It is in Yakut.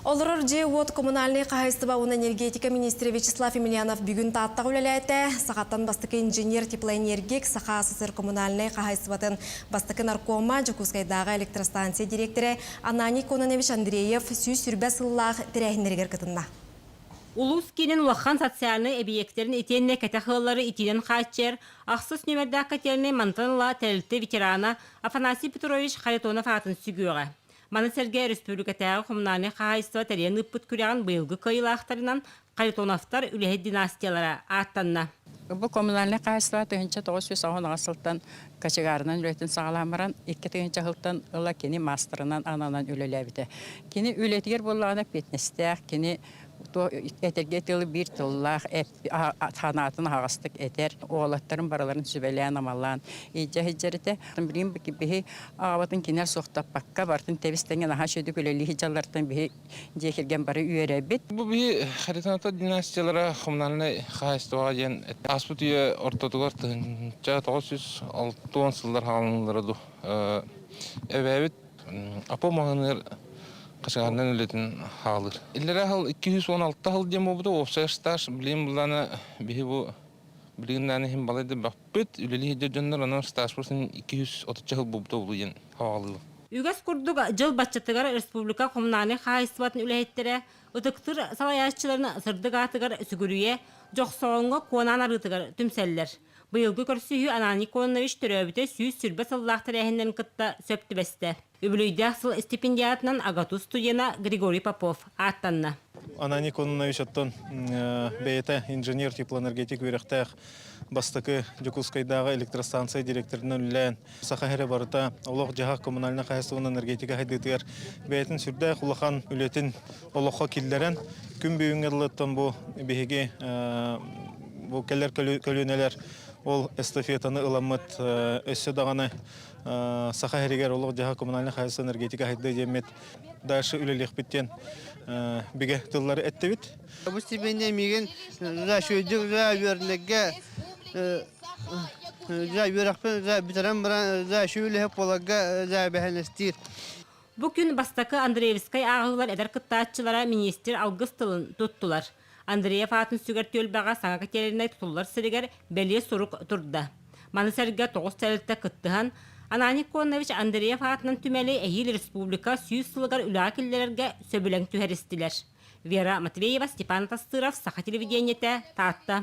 Олорор дьиэ-уот коммунальнай хаһаайыстыба уонна энергетика министрэ Вячеслав Емельянов бүгүн Тааттаҕа үлэлээтэ. Сахаттан бастакы инженер теплоэнергик, Саха СССР коммунальнай хаһаайыстыбатын бастакы наркома, Дьокуускайдааҕы электростанция дириэктэрэ Ананий Кононович Андреев 120 сыллаах тэрээһиннэригэр кытынна. Улуус киинин улахан социальнай эбийиэктэрин итиэннэ кэтэх ыаллары итиинэн хааччыйар ахсыс нүөмэрдээх котельнай мантан ыла тэрилтэ ветерана Афанасий Петрович Харитонов аатын сүгүөҕэ. Маны сэргэ өрөспүүбүлүкэтээҕи коммунальнай хаһаайыстыба тэрийэн ыыппыт күрэҕин быйылгы кыайыылаахтарынан Харитоновтар үлэһит династиялара ааттанна. Бу коммунальнай хаһаайыстыба 1998 сылтан кочегарынан үлэтин саҕалаан баран, 2000 сылтан ыла кини маастарынан ананан үлэлээбитэ. Кини үлэтигэр буоллаҕына эппиэтинэстээх, кини этэргэ тылы биир тыллаах санаатын аһаҕастык этэр, уолаттарын барыларын сүбэлээн-амалаан илдьэ сылдьар этэ. Билигин биһи аҕабытын кинилэр суохтаппакка барытын тэбис-тэҥҥэ наһаа үчүгэйдик үлэлии сылдьаллартан биһи дьиэ кэргэн бары үөрэбит. Бу биһи Харитоновтар династиялара коммунальнай хаһаайыстыбаҕа диэн ааспыт үйэ ортотугар 1960 сыллар хааланыллара дуу. Эбээбит Апо маҕаныыр хачыгааннан үлэтин хаалыр. Иллэрээ сыл 216 сыл диэн буолбута, уопсай стаж билигин былаана биһи бу билигин даҕаны иһин балайда баппыт, үлэлии сылдьар дьоннор онон стажпытын 230 сыл буолбута буолуо диэн хааллылар. Үгэс курдук дьыл баччатыгар республика коммунальнай хаһаайыстыбатын үлэһиттэрэ ытыктыыр салайааччыларын сырдык аатыгар сүгүрүйэ Дьохсоҕоҥҥо Куонаан арыытыгар түмсэллэр. Быйылгы көрсүһүү Ананий Кононович төрөөбүтэ 120 сыллаах тэрээһиннэрин кытта сөп түбэстэ. Үбүлүөйдээх сыл стипендиатынан АГАТУ студена Григорий Попов ааттанна. Ананий Кононович оттон бэйэтэ инженер теплоэнергетик үөрэхтээх бастакы Дьокуускайдааҕы электростанция директорынан үлэлээн Саха сирэ барыта олох-дьаһах коммунальнай хаһаайыстыбанан энергетика сайдыытыгар бэйэтин сүрдээх улахан үлэтин олоххо киллэрэн күн бүгүҥҥэ дылыттан бу биһиги бу кэлэр көлүөнэлэр ол эстафетаны ыламмыт өссө даҕаны Саха сиригэр олох-дьаһах коммунальнай хаһаайыстыба энергетика сайдыа диэммит дальше үлэлиэхпит диэн бигэ тыллары эттибит. Бу стипендия миигин үчүгэйдик үөрэнэргэ үөрэхпин бүтэрэн баран үчүгэй үлэһит буоларга эбэһинэстиир. Бу күн бастакы Андреевскай ааҕыылар эдэр кыттааччылара миниистир алгыс тылын туттулар. Андреев аатын сүгэр түөлбэҕэ саҥа котельнай тутуллар сиригэр бэлиэ сурук турда. Маны сэргэ тоҕус тэрилтэ кыттыһан, Ананий Конович Андреев аатынан түмэли эһиил республика 100 сылыгар үлэҕэ киллэрэргэ сөбүлэҥ түһэристилэр. Вера Матвеева, Степан Тастыров, Саха телевидениетэ, Таатта.